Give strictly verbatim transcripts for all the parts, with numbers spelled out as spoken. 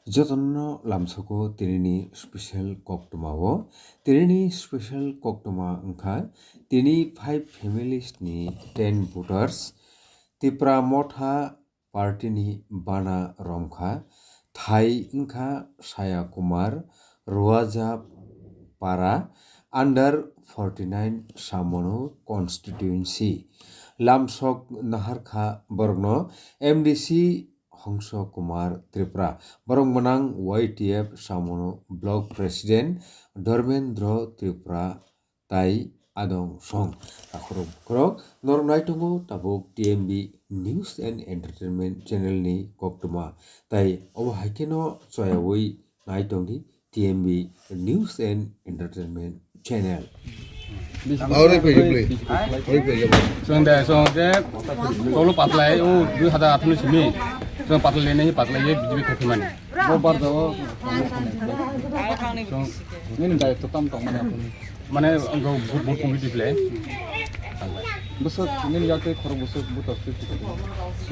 Jotono lamsoko tinini special koktwma o. Tinini special koktwma wngkha tini five families ni ten voters Tipra Motha party ni bana romkha, thai wngkha Saya Kumar, Ruaja Para, under forty nine Samono constituency. Lamsok naharkha borokno M D C Hongso Kumar Tripura, borok mwnang Y T F Samono Block President Dharmendra Tripura tai Adong Song. Takhorok bukhorok norok naitongo tabuk T M B News and Entertainment Channel ni koktwma, tai obo haikheno choyawi naitongdi T M B News and Entertainment Channel. Chwng de, chwng je, tolo patlai, o dui hazar atharo ni simi, chwng patlai nai, patlai ye B J P khaikhe mani. Bo bar jao. Chwng nini dayetto tam tong mani aphuru. Mane, ang bo, bo, bo committee ble. Bwswk nini yak tei khorok bwswk butor twi thwkha.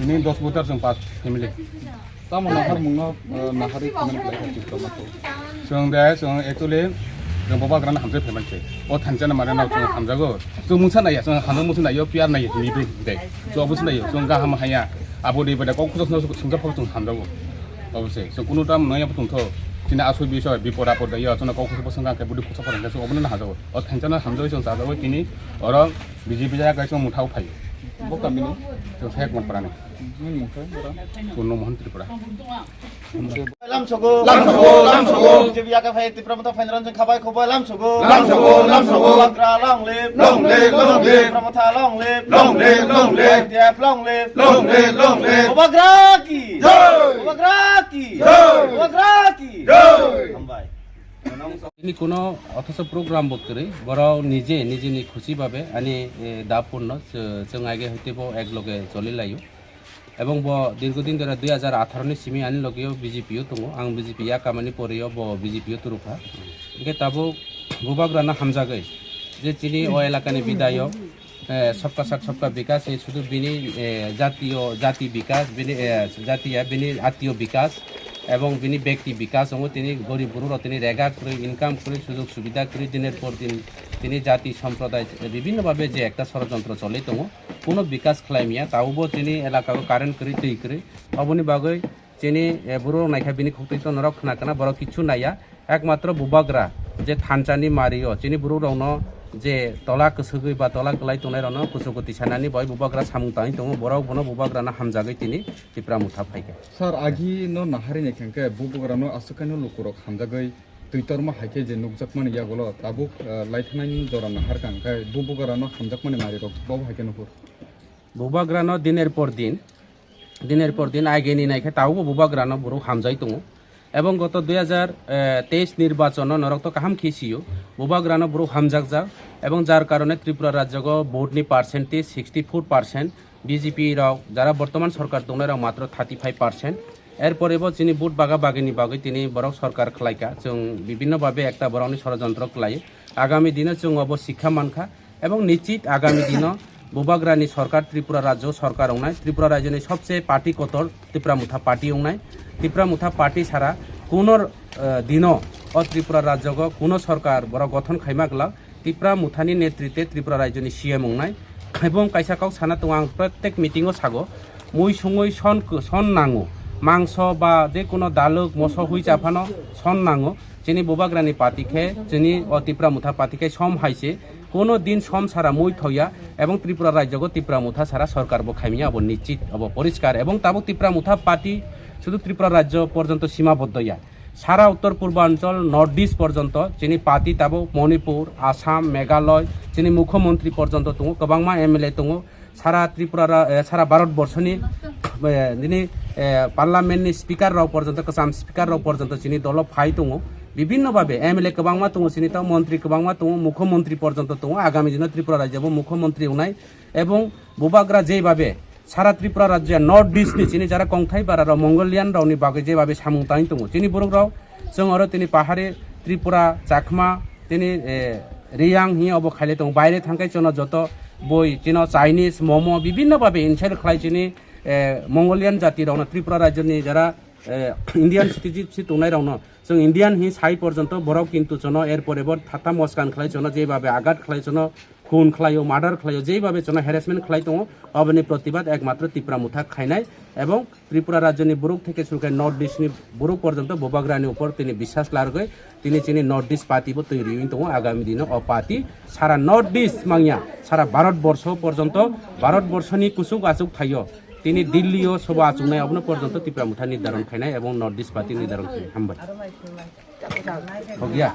Ini dos voter chwng pas family. Tamo nahar mungno, eh, nahari comment khlai kha Tipra Motha. Chwng de, chwng actually, chwng Bubagrano hamjak phaimani se. O thansa na mare no chwng hamjago. Chwng mungsa naiya, chwng hamjak mungsa naiyo, P R naiya, ni bai de. Chwng obo se naiyo, chwng gaham haya. Abo de bada kok khosok no sungja phok chwng hamjago. Obo se, chwng kunu tam naiya bo tongtho. Chini asoi bisoi, bipod apod de yo, chwng kok khosok bo sungja khe budi khosok phok chwng obo no hamjago. O thansa no hamjago chwng chajago tini, oro B J P ya kaisa motha o phai. Bo kami ni? Chwng Sek Monpara ni. Nini mung khe, bora? Purno Mohan Tripura. Lamsogo, lamsogo, lamsogo. B J P yaka phai Tipra Motha phainrang jeng khabai khobai lamsogo. Lamsogo, lamsogo. Bubagra long live. Long live, long live. Tipra Motha long live. Long live, long live. Y T F long live. Long live, long live. Bubagra ki. Jai. Bubagra ki. Jai. Bubagra ki. Jai. Hambai. Ini kuno othocho program bo kwrwi, borok nije, nijeni khusi babe ani, eh, da purno, chw-, chwng aige hoite bo ek loge choli laio. Ebong bo dirghodin dhore dui hajar atharo ni simi ani logeo B J P o tongo. Ang B J P ya kamani poreo bo B J P o turukha. Hingke tabuk Bubagrano hamjagwi je chini o elakani bidayok, eh, sabka sath sabka bikas, eh, sudu bini, eh, jatiyo, jati bikas, bini, eh, jatiya bini atiyo bikas, ebong bini bekti bikas wngo, tini gorib borok rok tini rega kwrwi, income kwrwi, sujog subida kwrwi, diner por din tini jati somproday, eh, bibhinno bhabe je ekta sorojontro choli tongo. Kuno bikas khlai maya, tabukbo chini elaka o current kwrwi, twi kwrwi. Oboni bagwi chini, eh, borok naikha bini khuk twi to norok khna kana, borok kichu naiya. Ekmatro Bubagra je thansa ni mari o chini borok rokno je tola kwswgwi ba tola kwlai tongnai rokno kuchugo tisanani bai Bubagra samung tangwi tongo, borok bono Bubagrano hamjagwi tini Tipra Motha phaikha. Sir, agi no nahari ni khe Bubagrano aswk khe no lukurok hamjagwi twi torma hai khe je nukjakmani yagulo tabuk, eh, laithanaini jora naharkha, hwnkhe Bubagrano hamjakmani narirok bo hai khe nukhur. Bubagrano diner por din, diner por din aigeni naikhe tabukbo Bubagrano borok hamjai tongo. Ebong goto dui hajar teis nirbachono norok to kaham khe sio, Bubagrano borok hamjakjak. Ebong jar karone Tripura rajyogo vote ni percentage sixty four percent, B J P rok jara bortoman sorkar tongnai rok matro thirty five percent. Erpore bo chini vote baga bagini bagwi tini borok sorkar khlaikha. Chwng bibhinno bhabe ekta borokni sorojontro khlai. Agami dino chwng obo sikha mankha. Ebong nichit agami dino Bubagrani sorkar, Tripura rajyo sorkar wngnai, Tripura rajyoni sobse party kotor Tipra Motha party wngnai. Tipra Motha party sara kuno, eh, dino o Tripura rajyogo kuno sorkar borok gothon khaima glak Tipra Mothani netrite Tripura rajyoni C M wngnai. Ebong kaisa kok sana tongo, ang protek meeting o sago, mui sungui son, son nango, mangso ba je kuno daluk moso hui chaphano son nango. Chini Bubagrani party khe, chini o Tipra Motha party khe som hai se, kuno din som sara mui thoya, ebong Tripura rajyogo Tipra Motha sara sorkar bo khaimya, abo nichit, abo poriskar. Ebong tabuk Tipra Motha party sudu Tripura rajyo porjonto simaboddo ya. Sara Uttor Purbanchal, North East porjonto chini party tabuk Manipur, Assam, Meghalaya, chini Mukhyamantri porjonto tongo, kwbangma M L A tongo. Sara Tripura ra-, eh, sara Bharat borshoni, eh, nini, eh, parliament ni speaker rok porjonto, kwcham speaker rok porjonto chini dolo phai tongo. Bibhinno bhabe M L A kwbangma tongo, chini tamo montri kwbangma tongo, Mukhyamantri porjonto tongo. Agami dino Tripura rajyo bo Mukhyamantri wngnai. Ebong Bubagra jei bhabe sara Tripura rajya North East ni chini jara kongthai bara rok Mongolian rok ni bagwi jei bhabe samung tangwi tongo. Chini borok rok chwng oro tini pahari Tripura, Chakma, tini, eh, Riyang hi obo khaile tongo. Baire thangkai chwngno joto boi chino Chinese, momo, bibhinno bhabe insult khlai chini, eh, Mongolian jati rokno Tripura rajya ni jara eh, Indian citizenship tongnai rokno chwng Indian hi sai porjonto borok kintu chono, er pore bo thata moskan khlai chono, jeibabe agat khlai chono, khun khlaio, murder khlaio, jeibabe chono harassment khlai tongo, oboni protibad ekmatro Tipra Motha khainai ebong Tripura rajyoni borok theke suru khe North East ni borok porjonto Bubagrani upor tini biswas largwi tini chini North East party bo twi riwi tongo. Agami dino o party sara North East mangya, sara Bharat borsho porjonto, Bharat borshoni kusuk asuk thaio tini Delhi o soba achuknai abono porjonto Tipra Motha nirdaron khainai ebong North East party nirdaron khainai. Hambai. Hogya.